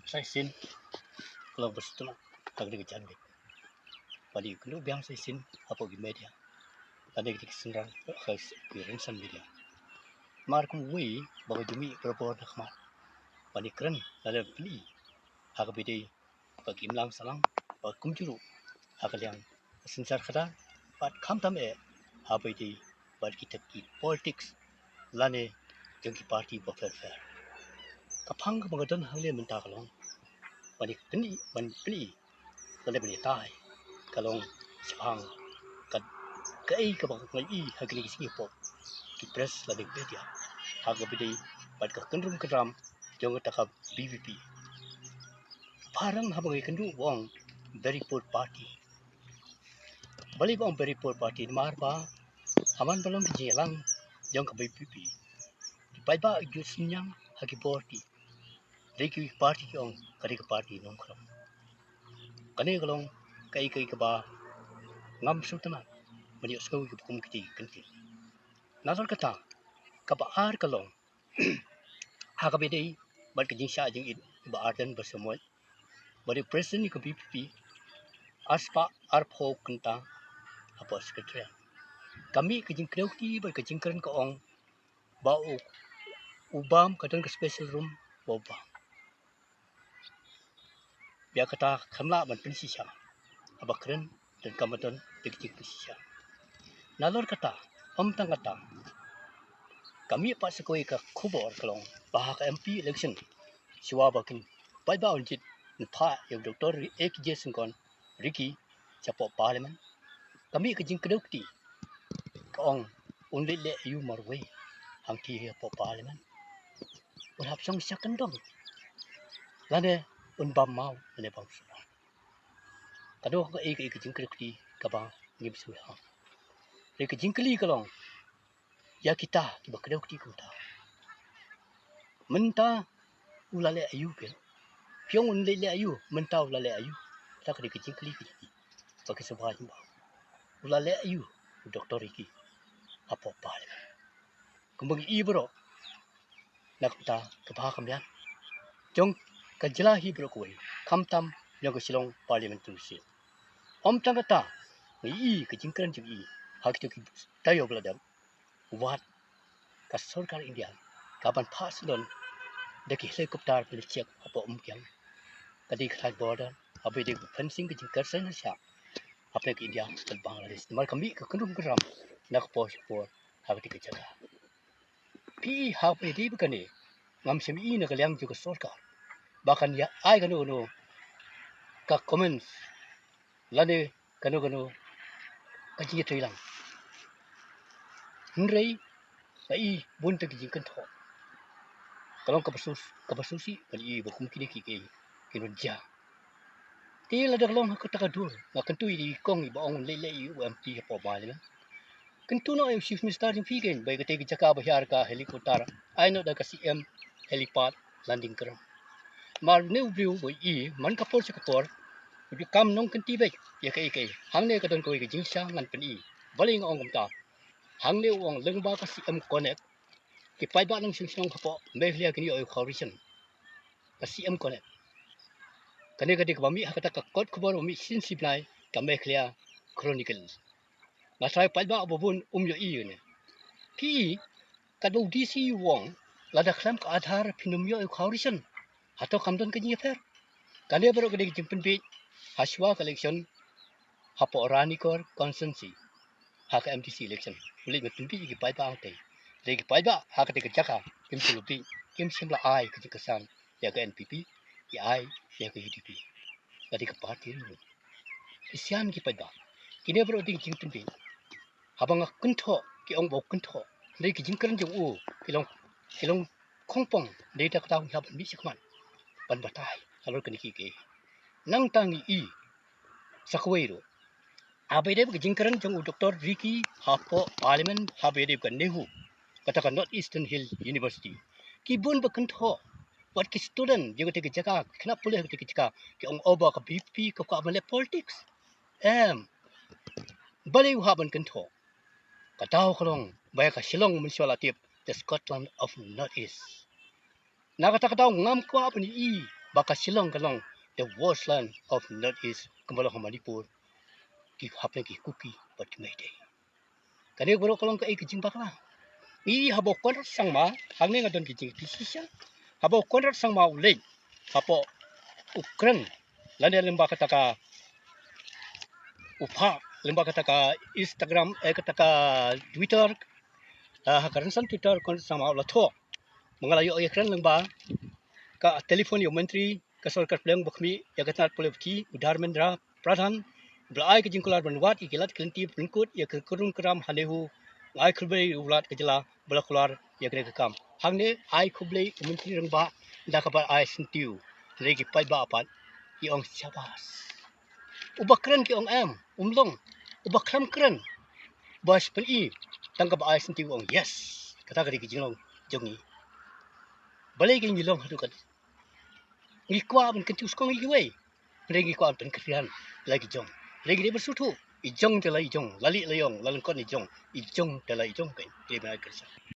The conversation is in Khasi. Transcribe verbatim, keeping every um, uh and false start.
Sa shisien ka long ba sdang ha kane ka janmiet ban ïakynduh biang sa shisien hapoh ki media lane ki synran ha ki rynsan media. Namar kumwei ba nga ju mih barabor na khmat ban ïakren lane ban pyni ha kaba ïadei bad ka imlang sahlang bad kumjuh ruh ha ka liang ka synshar khadar bad khamtam eh ha kaba ïadei bad kita ki politics lane jong ki party bapher bapher. Ka phang kaba nga don hangne mynta ka long ban ïa pyni, ban pyni lane ban ïatai ka long shaphang ka, kaei kaba nga ïohi ha kine ki sngi hapoh ki press lane media ha kaba ïadei bad ka kynrum kynram jong kata ka VPP. Phareng haba nga ïakynduh ba ong very poor party. Balei ba ong very poor party? Namar ba ha man ba long ka jingïalang jong ka VPP, ki paidbah ki ju synñiang ha ki bor ki, dei ki party ki ong ka dei ka party nongkhrong. Kane ka long kaei kaei kaba ngam sngewtynnat ban ïohsngew ïa kiba kum kiti ki kyntien. Nalor kata, kaba ar ka long ha kaba ïadei bad ka jingshah jingit i Bah Ardent Basaiawmoit ba dei u president ka VPP arspah arphew kynta hapoh secretariat. Ka mih ka jingkdew kti bad ka jingkren ka ong ba u, u bam ka don ka special room ba u bam. Bad kata kam lah ban pynshisha. Haba kren don kam don da ka jingpynshisha. Nalor kata, ym tang kata, ka mih pat sa kawei ka khubor ka long ba ha ka MP election shuwa ba kin paidbah un jied, un phah ïa u Doctor A K J Syngkon Ricky shapoh Parliament. Ka mih ka jingkdew kti, ka ong un leit leh aiu marwei hangtei hapoh Parliament. Un hap shong sha kyndong lane un bam maw lane bam shuwa. Kano kaei kaei ka jingkdew kti kaba ngim sngewthuh. Te ka jingkylli ka long ïa kita kiba kdew kti kumta. Mynta u la leh aiu phi? Phi ong un leit leh aiu, mynta u la leh aiu? Kata ka dei ka jingkylli ka jong ki ba ki sngewbha jingbaw. U la leh aiu u Doctor Ricky hapoh Parliament? Kumba ngi i baroh na ka bynta ka bha ka miat jong ka jylla hi baroh kawei, khamtam jong ka Shillong Parliamentary Seat. Ym tang kata, ngi i ka jingkren jong i ha kito ki taïew ba la dep, wat ka sorkar India ka ban phah syndon da ki helicopter ban check hapoh Umkiang. Ka dei ka thaiñ border, haba dei ka fencing, ka jingkyrshan harsha hapdeng ka India bad Bangladesh. Namar ka mih ka kynrum kynram na ka por sha ka por ha katei ka jaka. Phi i haba dei ba kane, ngam shym i na ka liang jong ka sorkar ba kan ïa ai kano kano ka comments lane kano kano ka jingïatreilang. Hynrei nga i bun te ki jingkynthoh. Ka long kaba sngewsih, kaba sngewsih ban i ba kum kine kiei kiei kin jia. Te lada ka long ha kata ka dur, nga kyntu ïa i kong iba ong un leit leh aiu u MP hapoh Parliament. Kyntu noh ïa u Chief Minister jong phi kein ba ïa katei ka jaka ba hiar ka helicopter, ai noh da ka C M helipad landing ground. Namar une u briew ba i man ka por sha ka por u ju kam nongkynti beit ïa kaei kaei. Hangne ka don kawei ka jingshisha ngan pyni. Balei nga ong kumta? Hangne u ong lyngba ka C M Connect, ki paidbah nongshong shnong hapoh Meghalaya kin ïoh ïa u khawrieh. Ka C M Connect. Kane ka dei kaba mih ha kata ka kot khubor ba mih shisien shi bnai, ka Meghalaya Chronicle. Nga tharai paidbah ba bun um ïohi ïa kane. Phi i, katba u D C u ong, lada khlem ka Aadhaar phin ym ïoh ïa u khawrieh. Hato kam don ka jingïapher? Kane baroh ka dei ka jingpynbiej ha shuwa ka election hapoh Ranikor constituency ha ka M D C election. U leit ban pynbiej ïa ki paidbah hangtei. Te ki paidbah ha katei ka jaka kim shym la biej, kim shym la ai ka jingkyrshan ïa ka N P P, ki ai ïa ka U D P. Ka dei ka party ri. Ki sian ki paidbah. Kine baroh dei ki jingpynbiej. Haba nga kynthoh, ki ong ba u kynthoh. Hynrei ki jingkren jong u ki long, ki long khongpong. Dei da kata u hap ban mih shakhmat ban batai halor kine kiei kiei. Nangta ngi i sa kawei ruh, haba ïadei bad ka jingkren jong u Doctor Ricky hapoh Parliament, haba ïadei bad ka NEHU, kata ka North Eastern Hill University, ki bun ba kynthoh. Wat ki student jong katei ka jaka, ki khynnah pule ha katei ka jaka, ki ong, o ba ka VPP ka kwah ban leh politics. Em, balei u hap ban kynthoh? Ka daw ka long ba ïa ka Shillong mynshuwa la tip, the Scotland of North East. Na kata ka daw ngam kwah ban i ba ka Shillong ka long the worst land of North East, kumba long ha Manipur, ki hapdeng ki Kuki bad ki Meitei. Kane baroh ka long kaei ka jingbakla. Ngi haba u Conrad Sangma, hangne nga don ki jingkit shisha. Haba u Conrad Sangma u leit hapoh u kren lane lyngba kata ka u phah lyngba kata ka Instagram, eh, kata ka Twitter, eh, ha ka rynsan Twitter, u Conrad Sangma u la thoh ba nga la ïoh ïakren lyngba ka telephone ïa u Myntri ka sorkar pdeng ba khmih ïa ka tnat pule puthi, u Dharmendra Pradhan, ba la ai ka jingkular ban wad ïa ki lad ki lynti ba lyngkut ïa ka kyrduh kyrram ha NEHU. Nga ai khublei ïa u Lat ka jylla ba la kular ïa kane ka kam. Hangne ai khublei u Myntri Rangbah da kaba ai syntiew. Hynrei ki paidbah pat ki ong shabas. Uba kren ki ong em, um long. Uba khlem kren, ba shu pyni tang kaba ai syntiew, ong yes. Kata ka dei ka jinglong jong ngi. Balei ngi long haduh katne? Ngi kwah ban kyntiew skong ïa kiwei, hynrei ngi kwah ban pynkyrian la ki jong. Hynrei ngi dei ban sngewthuh, i jong te la i jong, la lieh la ïong, la lyngkot i jong, i jong te la i jong. Kein ki dei ban ai kyrshan.